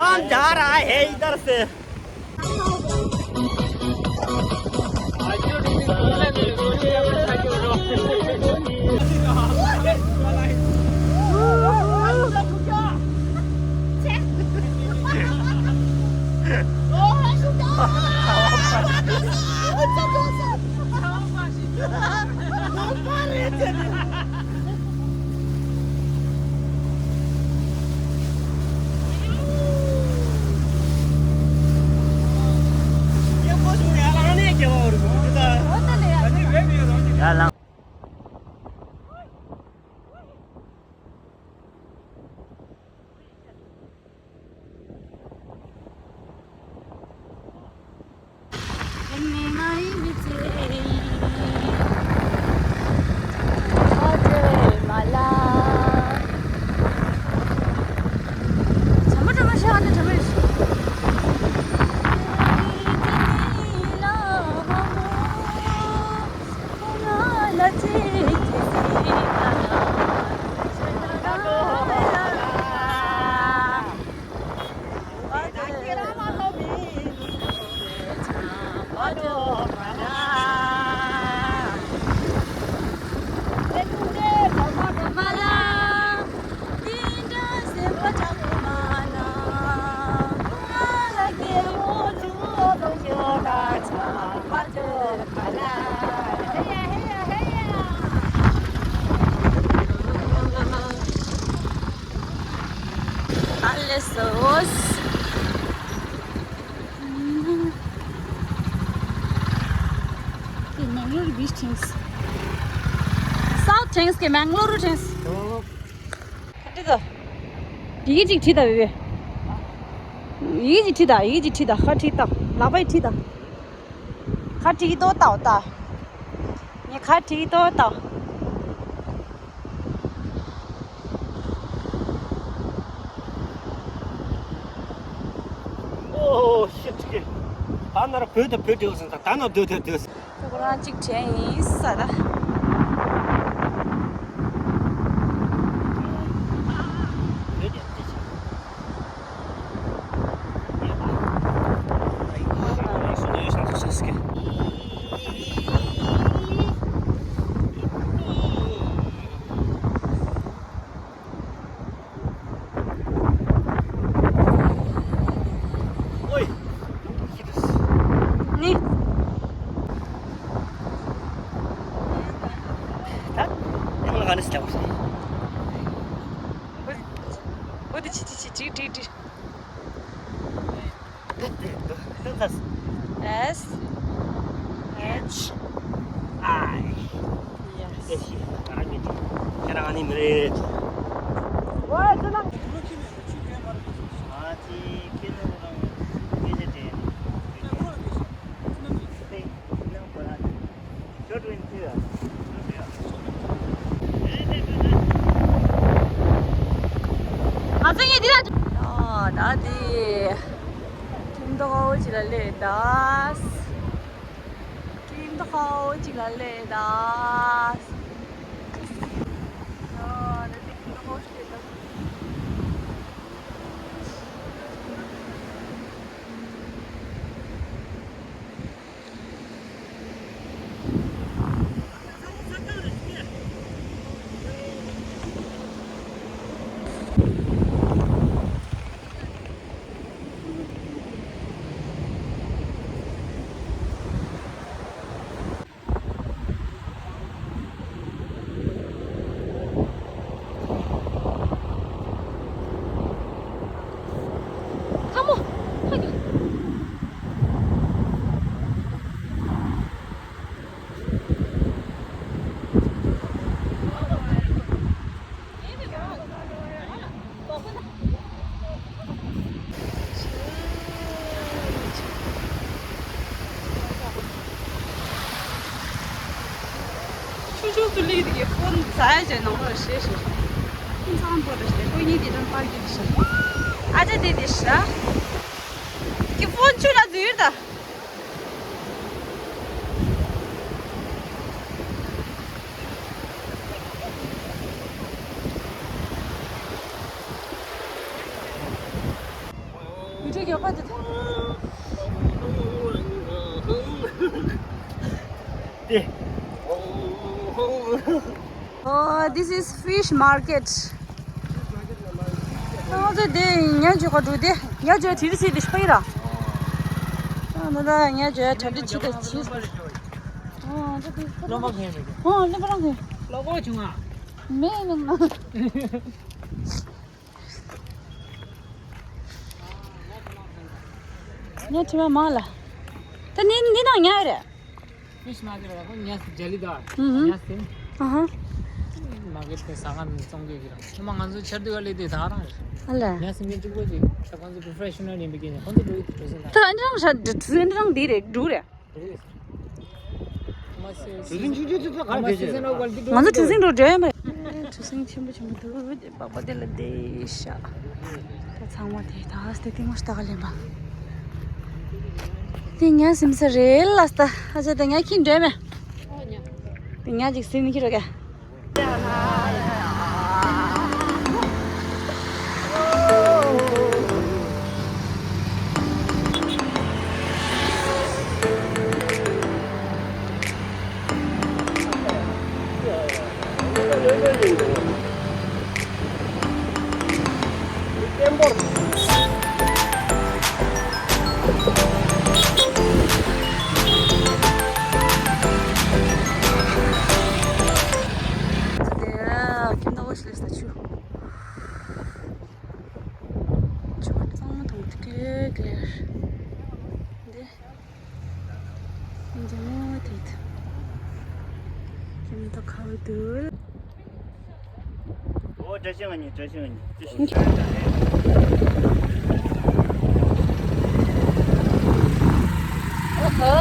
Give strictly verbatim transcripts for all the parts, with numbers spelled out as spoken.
कौन जा रहा है इधर से? Mangalore Beach things. South things ke Mangalore things. ཁ་ཁྲིད་དང་། ཡི་གེ་གཅིག་བྲིས་དང་བེ་བེ། ཡི་གེ་གཅིག་བྲིས་དང་། ཡི་གེ་གཅིག་བྲིས་དང་། ཁ་ཁྲིད་དང་། ལག་པ་ཡི་བྲིས་དང་། ཁ་ཁྲིད་དོ་ལྟ་ལྟ། ངས་ཁ་ཁྲིད་དོ་ལྟ། Oh shit. ད་ནར་བོད་དུ་བོད་དུ་ཟིན། ད་ནར་སྡོད་སྡོད་སྡོད། ཁོ་རང་གཅིག་དྲན་ཡིན་ས་ད། ཨོའི། ནི། ད་ཡང་ལ་ག་ནས་སླེབས་པ་རེད། བོད་དུ་ཆི་ཆི་ཆི་ཀྲིག་ཀྲིག་ཀྲིག། S H I. Yes. ཁྱེད་རང་ཨ་ནི་མི་རེད། ང་ཚོ་ངས་འདི་ལ། ཨ་ད་དེ། ཁྱིམ་ཐོག་ཅིག་ལ་སླེབས་ད། ཁྱིམ་ཐོག་ཅིག་ལ་སླེབས་ད། ཨ་ད་དེ་ཁྱིམ་ཐོག་ཅིག་ལ། ཁ་མོ། ཧ་གི། ཆུང་ཆུང་དུ་ལི་དེ་གི་ཕོན་ཟ་ཡ་བྱས་ནང་ལོགས་བཞེས་ཤིག་ཕུན་ཚང་པོ་རེད་ཤག་ཁོ་གཉིས་དེ་དང་པར་གྱི་ཤག་ཨ་ཅག་དེ་དེ་ཤག་གི་ཕོན་ཆུ་ལ་འཛུལ་ད། ཡུ་ཊུབ་ཀྱི་པ་དེ། དེ། Oh, this is fish market. ང་ཚོ་དེ་ཉ་འཇོག་ག་འགྲོ་དེ་ཉ་འཇོག་དེ་རི་སི་དེ་ཤོག་ཡིན་ར། ཨ་ནི་ད་ཉ་འཇོག་གྲ་སྒྲིག་བྱེད་དེ་བྱེད། ཨ་ད་དེ་ལོ་མ་ཁེ་མེད་ཀྱི། ཨ་ལོ་མ་རང་ཁེ། ལོ་གོ་བྱུང་ང་། མེད་ནམ་ན། ཉ་ཁྲི་མ་མང་ལ། ད་ནི་ནི་ནང་ཉ་རེད། ཕིཤ་མ་ཁེ་ར་ཁོ་ཉ་སི་ཇ་ལི་དར། ཨུ་ཧུ། ཉ་སི། ཨ་ཧ། མ་ཁེ་ཏེ་ས་ང་ནི་ཙོང་གེ་གི་རང་། ཁོ་མ་ང་ཚོ་ཆར་དུས་ག་ལེ་དེ་ད་རང་རེད། ཨ་ལ། ཉ་སི་མི་གཅིག་པོ་ཅིག་ད་ཁོང་ཚོ་པྲོ་ཕེ་ཤ་ནལ་ཡིན་པའི་རྐྱེན་ནས་ཁོང་ཚོ་འགྲོ་ཡི་འགྲོ་སྲིད་ད། ད་ཨ་འདྲ་རང་ཤ་འདྲ་ཚུལ་འདྲ་རང་འདི་རེད་འགྲུ་རེད། ང་ཚོ་གྲུ་གཟིངས་འགྲོ་འགྲོ་ཡིན་པ། གྲུ་གཟིངས་ཆེན་པོ་ཆེན་པོ་འདུག་དེ་པགས་པ་དེ་ལ་བསྡད་ཤག་ད་ཚང་མ་དེ་ད་སྟེ་ལྟད་མོ་ལྟ་ག་ལེན་པ། དེ་ཉ་སིམ་ས་རེད་ལ་ས་ད་ཨ་ཅག་དེ་ཉ་ཁྱི་འདྲ་མེད། དེ་ཉ་ཅིག་སིམ་ཁྱི་རོ་ག་ཁྱིམ་ནང་ལ་ས་ཆུ། ཆུ་བ་གཙང་མ་དང་ཀླེ་ཀླེ། འདི། འདི་མོ་དེ། ཁྱིམ་ཐོག་ཁ་བའི་དུལ། ཨོ་བཀྲ་ཤིས་ང་ཉིད་བཀྲ་ཤིས་ང་ཉིད། ཨོ་ཧོ།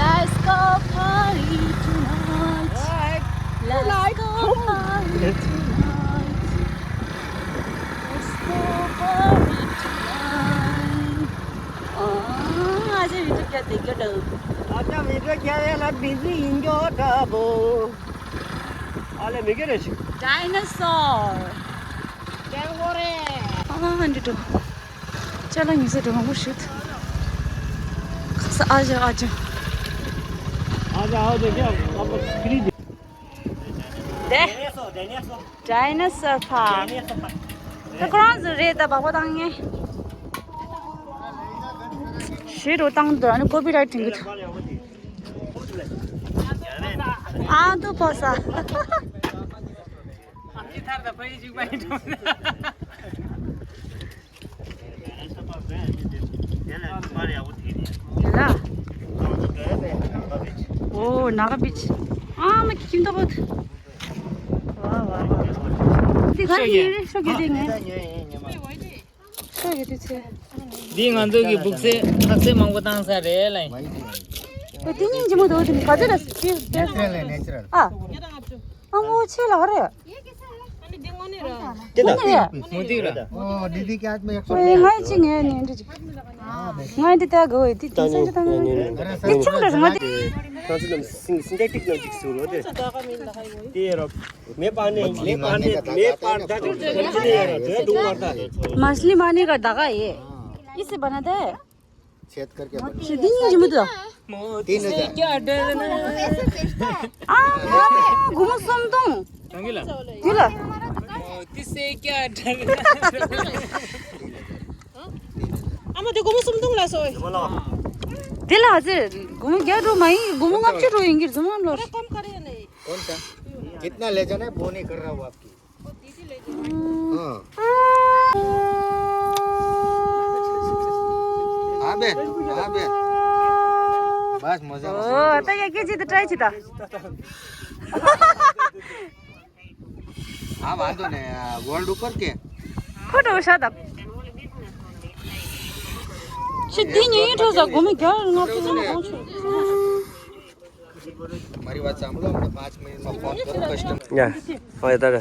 Let's go party tonight. Let's go party tonight. Let's go party tonight. ཨ་ཅག་བི་ཌི་ཡོ་རྒྱག་དེ་རྒྱག་འདྲ། ཨ་ཅག་བི་ཌི་ཡོ་རྒྱག་ཡ་ལ་བི་ཛི་ཡིན་རྒྱུ་འདྲ་པོ། ཨ་ལེ་མི་དགེ་རེད་ཤི། Dinosaur. ཀེང་གོ་རེད། ཨ་འདི་འགྲོ། ཅ་ལག་ཉོ་ས་འགྲོ་མང་པོ་ཞིག་ཁ་ས་ཨ་ཅག་ཨ་ཅག་ཨ་ཅག་ཨ་ཅག་ཀྱང་ཨ་ཕ་ཁི་རི་འདི། དེ། Dinosaur Park. ད་ཁོ་རང་ཚོ་རེད་ད་བག་པ་བཏང་ངེ། ཞེ་དྲག་བཏང་འདུག་ཨ་ནི་ཀོ་པི་རའེ་ཊི་འགྲིག་གི་འདུག་ཨ་འདུག་ཕོ་ས། ཡ་ལ། ཨོ་ནག་པིཆ། ཨ་མ་ཁྱིམ་ཐོག་པོ། ཝ་ཝ་ཝ། དེ་ག་རེ་ཡིན་རེད་ཤོག་གི་དེ་ངས། ཤོག་གི་དེ་ཚེ། འདི་ང་ཚོ་གི་སྦུག་སེ་ཁ་ཟས་མང་པོ་བཏང་ས་རེད་ལ། ཨོ་དེ་སྙིང་རྗེ་མོ་འདུག་དེ་ག་ཚོད་ལ་སི་ནེ་ཅུ་རལ་ནེ་ཅུ་རལ། ཨ། ཨ་མོ་ཆེ་ལ་རེད། དེ་ན་དེ་མོ་དེ་ར། ཨོ་དེ་དེ་ཀྱ་མེ་ཡག་སོ། ཨོ་ང་ཅི་ངས་ནི་འདྲི་ཅིག་ང་འདི་ལྟ་དགོས་འདི་དེ་སང་ཅི་ད་ནི་དེ་ཆུང་འདྲ་ང་དེ། ཁྱོད་ཚོ་ལ་སིན་ཐེ་ཊིག་ནང་ཅིག་ཟུར་རོ་དེ། དེ་རོ། མེ་པ་ནེ་མེ་པ་ནེ་མེ་པ་ད་དུ་ཁྱོད་ཚོ་ནི་རོ་དེ་དུང་མ་ད། མཆླི་མ་ཎི་ཀ་ད་ག་ཡེ། ཨི་སི་བ་ན་དེ། छेद करके बना। ཞི་བདེ་སྙིང་རྗེ་མོ་འདུག तीन हजार। ཨ་སྒོར་མོ་སུམ་སྟོང་། གང་གི་ལ། དེ་ལ། मोती से क्या डरना। ཨ་མ་དེ་སྒོར་མོ་སུམ་སྟོང་ལ་སོ། དེ་ལ་ཨ་ཙི་སྒོར་མོ་བརྒྱ་འགྲོ་མ་ཡིན་སྒོར་མོ་ལྔ་བཅུ་འགྲོ་ཡིན་གྱི་རྫུན་མ་ལོར། कौन सा? कितना ले जाना है, बोनी कर रहा हूँ आपकी। हाँ। आप બેન, હા બેન. બસ મજામાં. ઓ, તો યા કે જી તો try જી તા. હા, વાંધો નહીં. આ ગોલ્ડ ઉપર કે? ખોટો ઉષા તા. સીધી નહીં ઠોસા ગમે ઘર ના પીને પહોંચો. મારી વાત સાંભળો, અમને પાંચ મિનિટમાં ફોન કરો કસ્ટમર. યા, હોય તારે.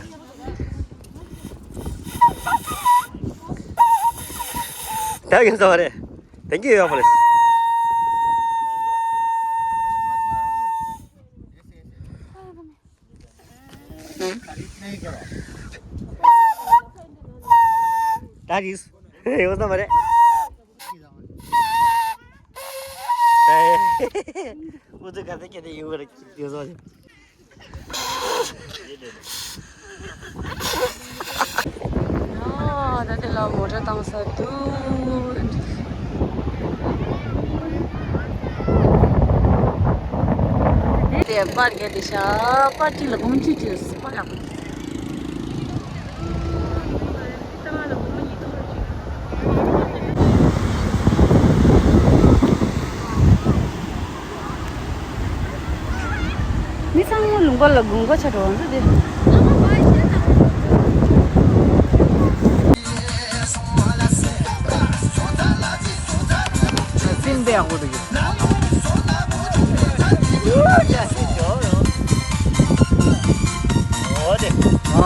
ક્યાં ગયો સવારે? Thank you, your place. That is. Hey, what's up, buddy? Hey. वो तो कहते कहते यू कर दियो सो. ཨ། ད་དེ་ལ་མོ་ཊ་བཏང་ས་འདུག. དེ་པར་ག་དེ་ཤ་པར་ཅི་ལ་གོང་ཅི་ཅི་པར་ལ། མི་ཚང་མ་ལུང་པ་ལ་དགོངས་པ་ཆགས་འགྲོ་བ་ཚོ་དེ། ཙིན་པའི་ཨ་ཁུ་དེ་གི། ཨོ་དེ། ཨ།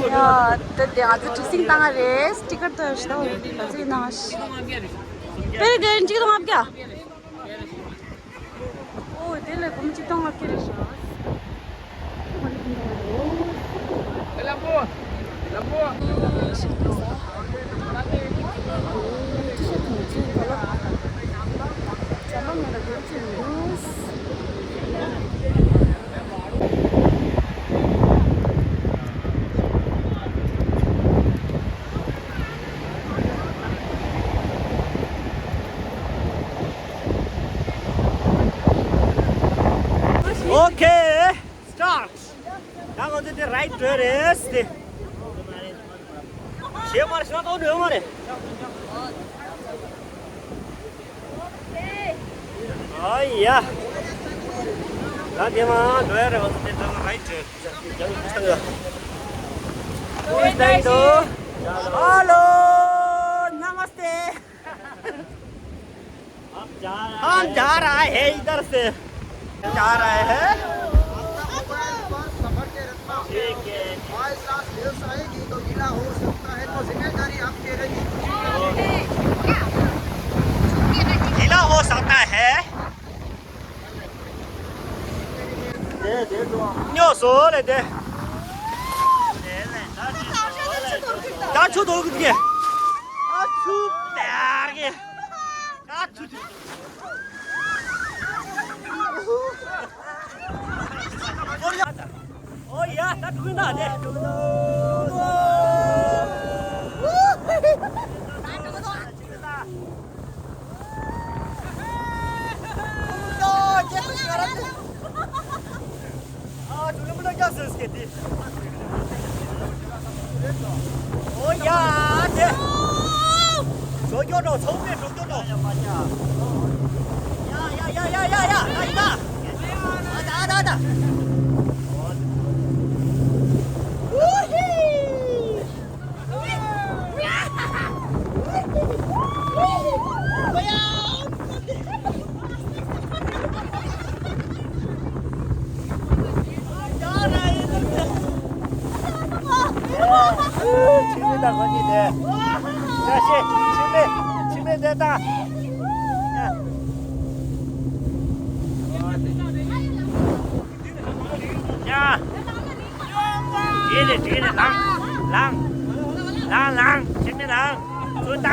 ཡ། ད་དེ་ང་ཚོ་ཊི་སི་བཏང་ང་རེད། སི་ཊི་ཀར་དེ་ཞིག་དང་ང་ཚོ་ཡིན་ནང་ཞིག་དཔེ་གལ་ཆེན་གཅིག་དང་ལྔ་བརྒྱ། ཨོ་དེ་ལས་སྒོར་མོ་གཅིག་སྟོང་ལྔ་བརྒྱ་རེད་ཤག Okay, start. ད་ང་ཚོ་དེ་རའིཌ་འགྲོ་རེད་དེ། ཞེ་མར་ཤོག་ཏོ་འགྲོ་མ་རེད། ཨ་ཡ། ད་དེ་མ་འགྲོ་ཡ་རེད། ང་ཚོ་དེ་ད་རའིཌ་འགྲོ། Hello, namaste. हम जा रहा है इधर से। जा रहे हैं। ठीक है। बाई चांस हिल्स आएगी तो गीला हो सकता है, तो जिम्मेदारी आपकी रहेगी। गीला हो सकता है। ཉོ་སོ་ལེ་དེ། ད་ཆུ་དོར་གི་དེ། ད་ཆུ་དར་གི། ད་ཆུ། ཨོ་ཡ། ད་དུས་ན་དེ། ད་དུས་ན་དེ། ཨོ་ཡ་དེ། འགྲོ་སྐྱོ་འགྲོ་ཚོགས་པའི་འགྲོ་སྐྱོ་འགྲོ། ཡ་ཡ་ཡ་ཡ་ཡ་ཡ་ཡ། ཨ་ཡ། ཨ་ད་ཨ་ད་ཨ་ད། ཨུ་ཧི། ཕྱི་མི་དང་གོ་གཉིས་དེ། ཡ་ཤེ། ཕྱི་མི། ཕྱི་མི་དེ་དང་། ཡ། བྲིས་ནས་བྲིས་ནས་ལངས། ལངས། ལངས་ལངས། ཕྱི་མི་ལངས། ཚུར་ལྟ།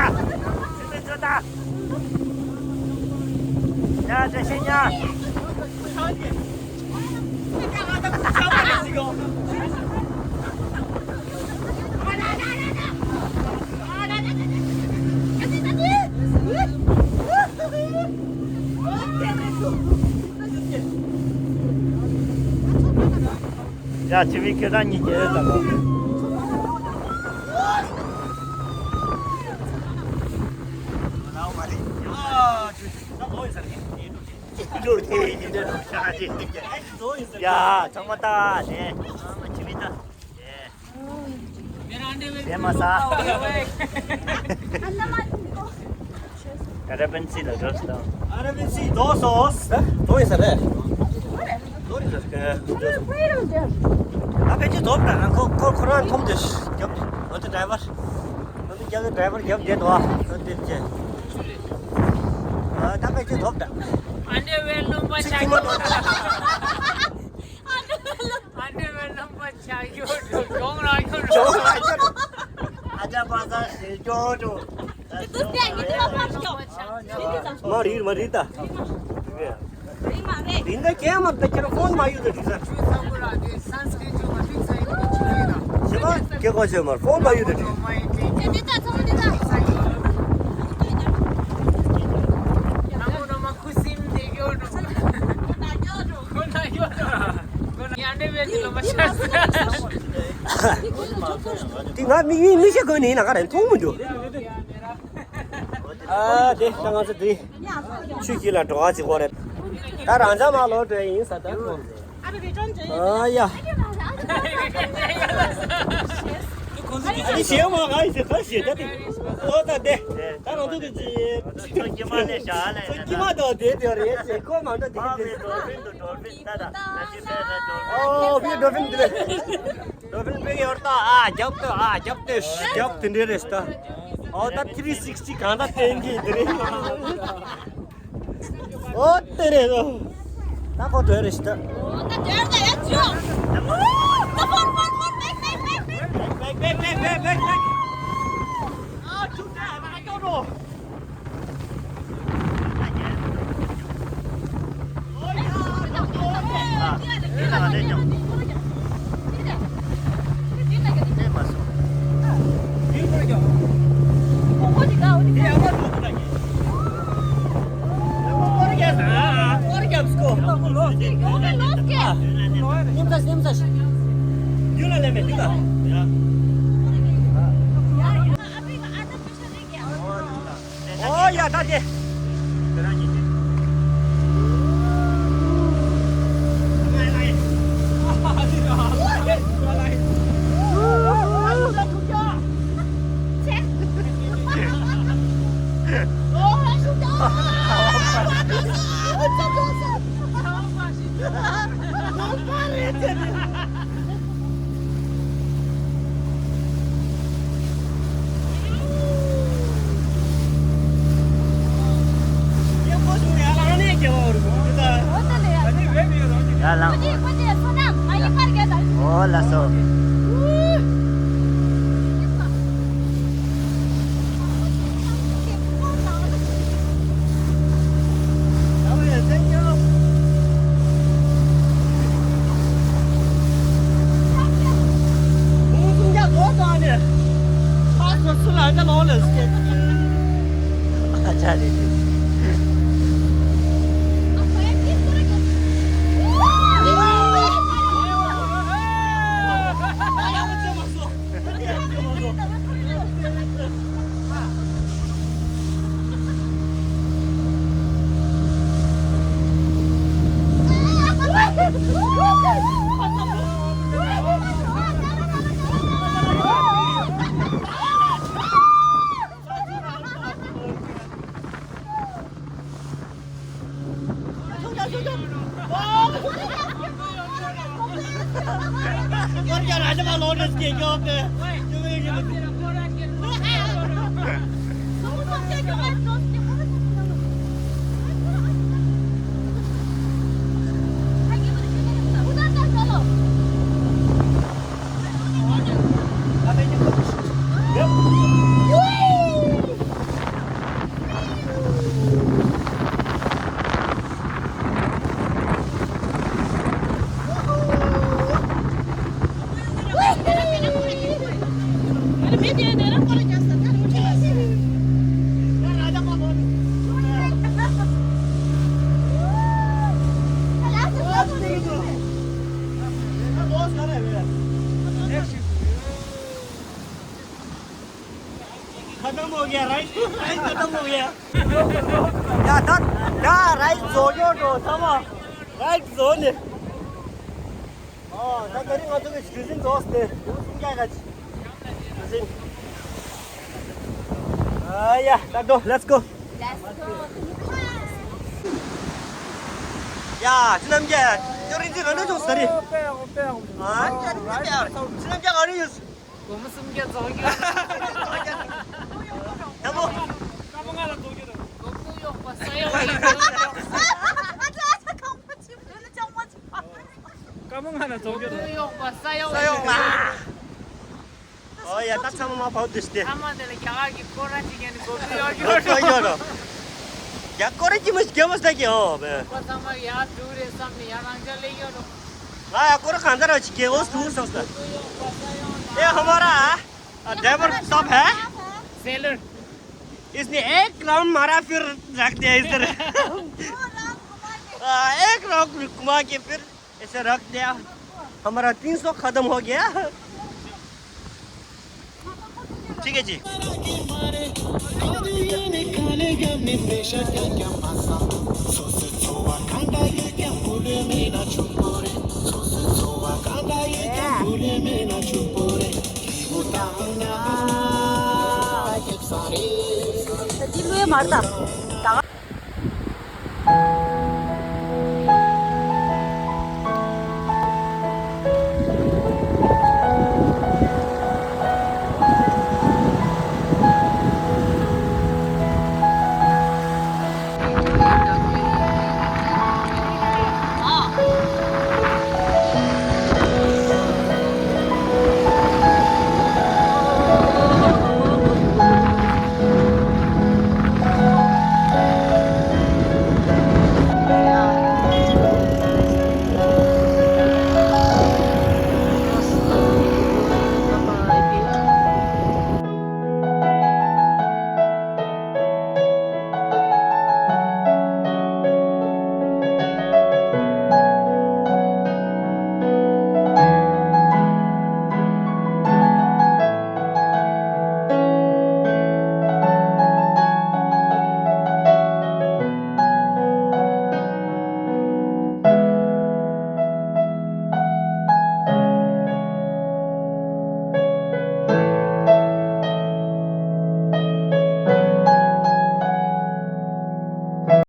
ཕྱི་མི་ཚུར་ལྟ། ཡ་བཀྲ་ཤིས་ཉ། ཡ་ཕྱི་མི་ཁྱེད་རང་གཉིས་ཀྱི་ཡོད་དམ། ཡ་ཚང་མ་ལྟ་ནས་ཚང་མ་ཕྱི་མི་ལྟ། དེ་མ་ཟ། ཨ་ར་བན་སི་ལ་འགྲོ་སོང་། ཨ་ར་བན་སི་འགྲོ་སོང་། འགྲོ་ཡིན་ས་རེད། འགྲོ་ཡིན་ས་རེད། ཨ་ཕན་ཆད་འགྲོ་པ་ཁོ་ཁོ་ཁོ་རང་འཐོམ་དེ་རྒྱབ། ང་ཚོ་ཌ་རའི་ཝར། ང་ཚོ་རྒྱབ་ཀྱི་ཌ་རའི་ཝར་རྒྱབ་བསྡད་འདུག་ཨ་ང་ཚོ་དེ་རྗེས། ཨ་ད་ཕན་ཆད་འགྲོ་པ། ཨ་འདྲ་བའི་ལུང་པ་ཆགས་ཀྱི་འདུག་ཨ་འདྲ་བའི་ལུང་པ་ཆགས་ཡོད་འགྲོ། གྱོང་རག་ཡོད་འགྲོ། གྱོང་རག་ཡོད་འགྲོ། ཨ་ཅག་པ་ས་ཞེས་གྱོང་འགྲོ། མ་རིག་མ་རིག་ད། རིག་མ་རེད། རིག་མ་ཁྱེད་མ་ད་ཁྱེད་ཕོན་མ་ཡོད་ད་རིག་ས། ཞེས་པ་ཁྱེད་གོ་ཤེས་མ་ཕོན་མ་ཡོད་ད་རིག་དེ་ང་མི་མི་མི་ཤེས་གོ་ནི་ན་ག་རེ་མཐོང་མི་འདུག་ཨ་དེ་ད་ང་ཚོ་དེ་ཆུ་ཞིག་ལ་འགྲོ་བ་ཅིག་གོ་རེད། ད་རང་ཅག་མ་ལོ་འགྲོ་ཡིན་ས་ད་ཁོ། ཨ་ཡ། ཨ་ནི་ཞེས་མ་ང་ཡིན་ཟེར་ག་ཞེས་ད་དེ། ཨོ་ད་དེ། ད་རང་ཚོ་གི་ཅི། ཚོ་སྐྱིད་མ་ལས་བྱ་ལས། ཚོ་སྐྱིད་མ་དང་དེ་དེ་རེད་ཟེར་ཁོ་མ་འགྲོ་དེ་དེ། འགྲོ་ཕིན་དུ་འགྲོ་ཕིན་ད་ད་ད་ཅི་ཕེ་ད་འགྲོ་ཕིན། ཨོ་ཕི་འགྲོ་ཕིན་དེ་རེད། འགྲོ་ཕིན་པའི་ཡོར་ད་ཨ་རྒྱབ་ཏུ་ཨ་རྒྱབ་ཏུ་རྒྱབ་དེ་འདྲ་རེད་ད། ཨོ་ད་ཐི་རི་སིག་སི་ཊི་གང་ད་བསྟན་གྱི་དེ་རེད། ཨོ་དེ་རེད་ཨོ། ད་ཁོ་དོན་རེད་ཤི་ད། ད་དོན་ད་ཡ་ཅོ། ད་ཕོན་ཕོན་ཕོན་བེག་བེག་བེག་བེག། བེག་བེག་བེག་བེག་བེག་བེག། ཨ་ཆུ་ད་ཨ་ཅོ་རོ། ཨོ་ཡ་ད་དེ། ཡ་ལང་། ཨོ་ལགས་སོ། खत्म हो गया राइस। राइस खत्म हो गया। ཡ་ད་ད་རའི་བཟོ་རྒྱུ་འགྲོ་ཚང་མ་རའི་བཟོ་ནི། ཨོ་ད་དེ་རིང་ང་ཚོ་གི་གྲུ་གཟིངས་རྫོགས་ཏེ་གྲུ་གཟིངས་རྒྱག་ག་གྲུ་གཟིངས། ཨ་ཡ་ད་འགྲོ། Let's go. ཡ་ཅི་རྣམ་རྒྱལ་ཅོ་རིན་ཅི་ག་འདྲ་བྱུང་ཟེར་རེད། ཨ་ཅོ་རིན་ཅི་ཅི་རྣམ་རྒྱལ་ག་རེ་ཡོད། སྒོར་མོ་སུམ་བརྒྱ་རྫོགས་རྒྱུ། ཡ་མོ། སྐར་མ་ལྔ་ལ་རྫོགས་རྒྱུ་རེད། སྒོར་མོ་གཡོག་པ་ས་ཡོག་ལ་ཡོད། སྐར་མ་ལྔ་ལ་རྫོགས་རྒྱུ་རེད། སྒོར་མོ་གཡོག་པ་ས་ཡོག་ས་ཡོག་ལ། ཨོ་ཡ་ད་ཚང་མ་མ་བབ་འདུག་སྟེ། ཨ་མ་དེ་ལ་རྒྱ་གར་གྱི་སྐོར་ར་ཅིག་ཡན་ནི་སྒོར་མོ་གཡོག་རྒྱུ་རེད། ཡ་སྐོར་ར་ཅི་མ་ཞིག་རྒྱ་མ་ས་གི་ཨོ་བེ། ཁོ་ཚང་མ་ཡར་འགྲོ་རེད་བསམ་ནས་ཡར་རང་ཅག་ལས་ཡོད་རོ། ང་ཡ་སྐོར་གང་ལྟར་བ་ཅིག་གེ་འོ་སུ་སོང་ས། ए हमारा ड्राइवर साहब है। सेलर। इसने एक राउंड मारा फिर रख दिया इधर। एक राउंड घुमा के फिर ऐसे रख दिया। हमारा तीन सौ खत्म हो गया। ठीक है जी। ད་ཅི་ལོས་མར་ད།